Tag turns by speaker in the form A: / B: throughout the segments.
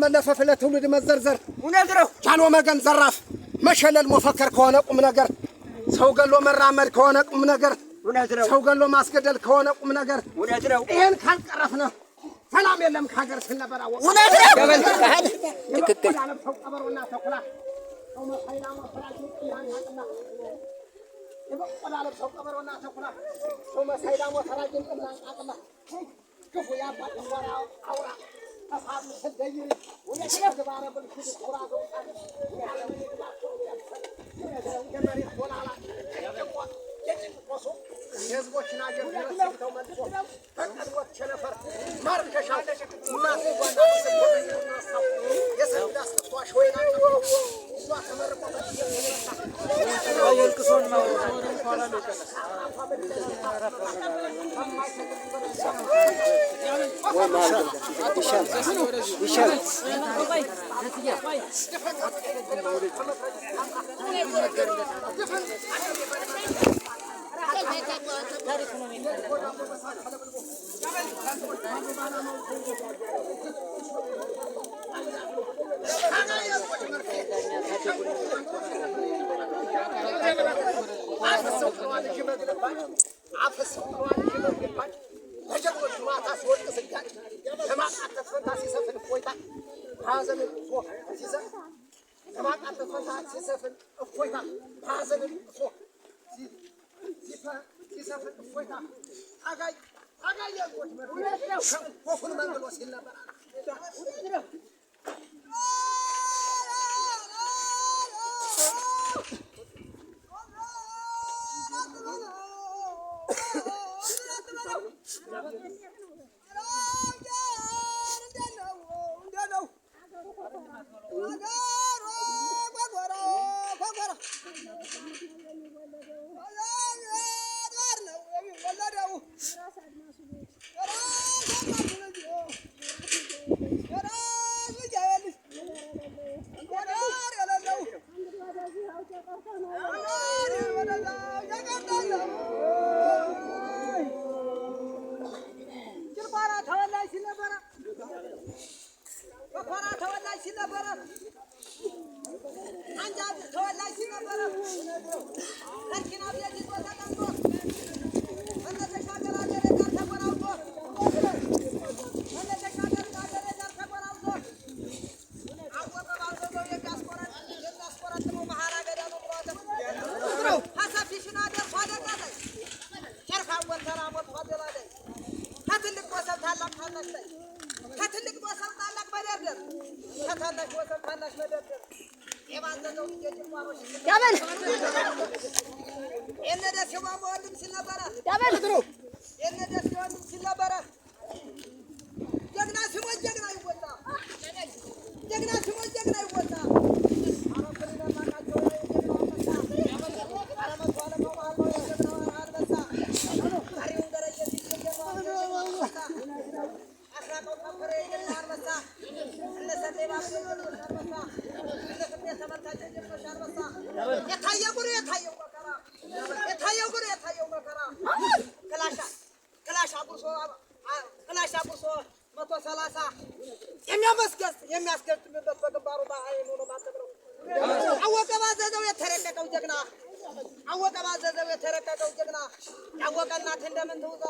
A: መለፈፍ ለትውልድ መዘርዘር ጃኖ መገን ዘራፍ መሸለል መፈከር ከሆነ ቁም ነገር፣ ሰው ገሎ መራመድ ከሆነ ቁም ነገር፣ ሰው ገሎ ማስገደል ከሆነ ቁም ነገር፣ ይሄን ካልቀረፍነ ሰላም የለም ከሀገር ስል ነበር።
B: ትክክል።
A: ከታናሽ ወሰን ታናሽ መደብር የባዘዘው ልጅ የጭቋሮች
B: ያበል
A: የነ ደሴው ማሞ ወንድም ሲል ነበረ።
B: ያበል
A: የነ ደሴው ወንድም ሲል ነበረ። ጀግና ሲሞት ጀግና ይወጣ፣ ጀግና ሲሞት ጀግና ይወጣ። አረፍን ለማቃቸው የጀግናው አንበሳ፣ ኧረ መቶ አለቃው መሀል ነው የጀግናው አንበሳ። ጠሪውን ደረጀ ሲል የጀግናው አንበሳ፣ አስራቀው ታፈረ የጀግናው አንበሳ፣ እነ ሰጤ ባቡ የጀግኖች አንበሳ፣ እነ ፍቅሬ ተመልካች የጀግኖች አንበሳ። የታየው ጉር የታየው መከራ፣ የታየው ጉር የታየው መከራ። ክላሻ ክላሽ አጉርሶ ክላሽ አጉርሶ 130 የሚያመስገስ የሚያስገጥምበት በግንባሩ በአይኑ ነው ማተብረው። አወቀ ባዘዘው የተረቀቀው ጀግና፣ አወቀ ባዘዘው የተረቀቀው ጀግና። ያወቀ እናት እንደምን ትውዛ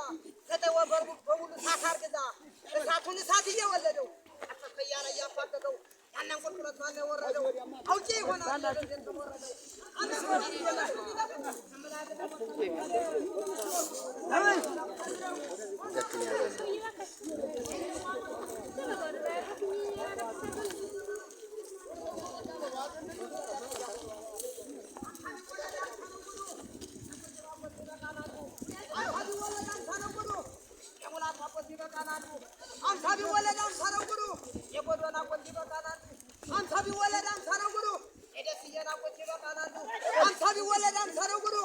A: ዘጠኝ ወር በሙሉ እሳት አርግዛ እሳቱን እሳት እየወለደው ቀሰፍ እያለ እያፋቀቀው ያንን ቁልቁለት ማን የወረደው አውቄ ይሆናል የተወረደው። አምሳ ቢወለድ አምሳ ነው ጉዱ። የጎዶና ቆንጆ ይበቃናል። አምሳ ቢወለድ አምሳ ነው ጉዱ። የደስዬና ቆንጆ ይበቃናል። አምሳ ቢወለድ አምሳ ነው ጉዱ።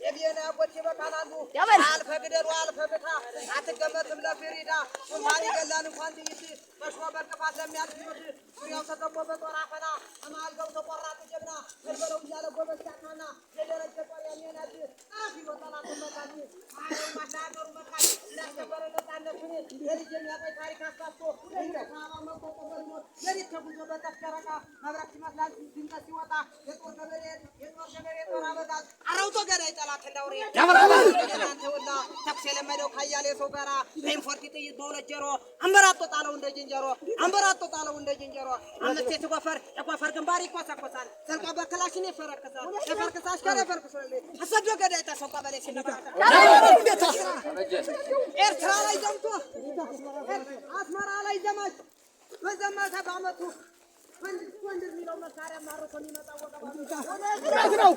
A: የቢየና ቆንጆ ይበቃናል።
B: ያበል
A: አልፈ ግደሉ አልፈ ብታ አትገመትም ለፍሪዳ እንኳን ይገላል እንኳን ጥይት በሾህ በቅፋት ለሚያልፍ ሕይወት ዙሪያው ተከቦ በጦር አፈና ከመሃል ገብቶ ቆራጡ ጀግና በልበለው እያለ ጎበዝ ጫካና የደረጀ ጦር የሚነድ ጠረፍ ይዞ ጠላቱን መታች ማሻገሩ መካች እንዳስከበረ ነፃነቱን የልጅ የሚያቆይ ታሪክ አሳስቶ ሌሊት ተጉዞ በጠፍ ጨረቃ መብረቅ ሲመስላል ድምቀት ሲወጣ የጦር ገበሬ የጦር ገበሬ ጦር አበጋዝ አረውቶ ገዳይ ጠላት እንዳውሬ እናንተውላ ተኩስ የለመደው ካያሌ ሰው ጋራ በኢንፎርቲ ጥይት በሁለት ጀሮ አንበራጦ ጣለው እንደ ዝንጀሮ፣ አንበራጦ ጣለው እንደ ዝንጀሮ። አምስቴ ሲጎፈር የጎፈር ግንባር ይኮሰኮሳል። ዘልቆ በክላሽን ይፈረክሳል። የፈርክሳሽ ከረ ፈርክሶ አሰዶ ገዳይ ተሰው ቀበሌ ሲነበረ ኤርትራ ላይ ዘምቶ አስመራ ላይ ዘማች በዘመተ በአመቱ ወንድ የሚለው መሳሪያ ማርኮ የሚመጣው
B: ነው።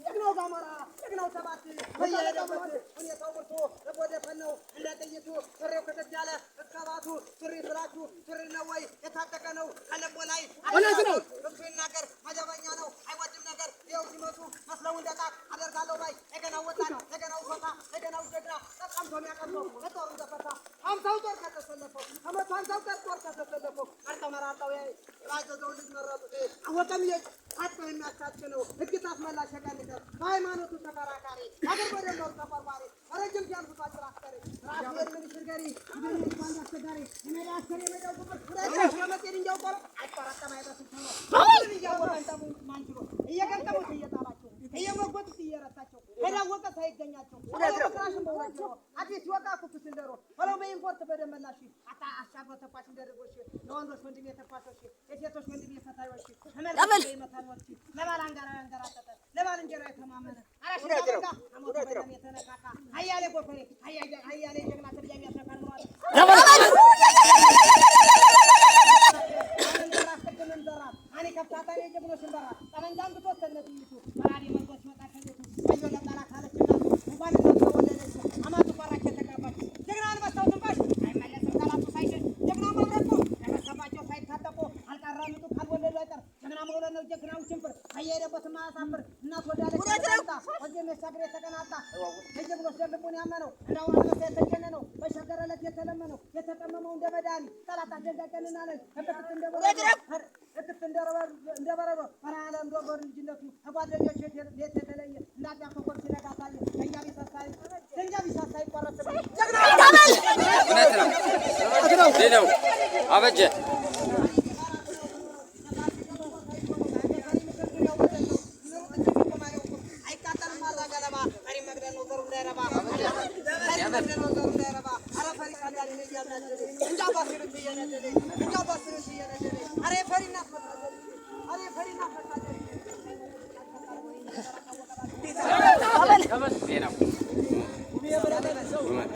A: ጀግናው ጋሞራ ጀግናው ሰባት በየሄደበት ሁኔታው ብርቱ ለጎደፈን ነው እንደ ጥይቱ ሱሪው ክትት ያለ እስከባቱ ሱሪ ስላችሁ ሱሪ ነው ወይ የታጠቀ ነው ከልቡ ላይ
B: እውነት ነው።
A: እሱ ይናገር መደበኛ ነው አይወድም ነገር ይኸው ሲመቱ መስለው እንደ ጣት አደርጋለሁ ባይ የገናው ወጣት የገናው ኮታ የገናው ጀግና ተቀምቶ የሚያቀምተው የጦሩ ዘፈታ 50ው ጦር ከተሰለፈው ከመቶ 50ው ጦር ከተሰለፈው መርጠው መራርጠው የባዘዘውን ልጅ መረጡት። አወቀም ታጥቆ የሚያስታጥቅ ነው ሕግ ታስመላሽ የቀንቀር በሃይማኖቱ ተከራካሪ ሀገር በደንበሩ ተቆርቋሪ ረጅም ሲያልፉት አጭር አስከሪ ራሱ የሚኒስትር ገሪ ባንድ አስቸጋሪ የሜዳ አስከሪ የሜዳው ቁጥር ሁለት የድንጋዩ ቆሎ አይቆረጠም አይበስም ቶሎ እያወቀንጠሙ ማንችሎ እየገጠሙት እየጣላቸው እየመጎጡት እየረታቸው የዳወቀ ሳይገኛቸው ክራሽን በሁለት ጆሮ አዲስ ሲወጣ ኩኩስ እንደሮ ሆነው በኢምፖርት በደመላሽ አታ አሻግሮ ተኳሽ እንደርጎሽ ለወንዶች ወንድም የተኳሾች የሴቶች ወንድም የፈታዮች
B: ያበል
A: ተመልካቾች ለባል አንጋራ ያንገራጠጠ ለባልንጀራ የተማመነ አራሽ እንዳበቃ አሞቱ በደም የተነካካ አያሌ ጎፈሬ አያሌ ጀግና ትብያ የሚያስነካን ብሏል። አኔ ከፍታታ የጀግኖችን በራ ጠመንጃ አንግቶ እስከነ ጥይቱ በራሪ መልኮ ሲወጣ ከቤቱ ወዮ ለጠላት አለች እናቱ እንኳን እናት ተወለደች አማቱ ቆራች የተጋባች ጀግና አንበሳው ትንፋሽ አይመለስም ጠላቱ ሳይሸሽ ጀግና መብረቁ ደረሰባቸው ሳይታጠቁ አልቀረምጡ ካልወለዱ አይቀር ጀግና መውለድ ነው ጀግናው ችንፍር አየሄደበት ማያሳፍር እናት ወዳለች ወንድም የሻግር የተቀናጣ የጀግኖች ልቡን ያመነው እንደ አውራ አንበሳ የተጀነነው በሸገረለት የተለመነው የተቀመመው እንደ መድኃኒት ጠላት አስደንጋጭ እክት እንደ በረዶ በረሃ ለምዶ በልጅነቱ ከጓደኞቹ ቤት የተለየ እንደ አጥቢያ ኮከብ ሲነጋ ታየ። ደንጃ ቢሳሳ ይቆረጥ ጀግና
C: እውነት ነው። ነው አበጀ።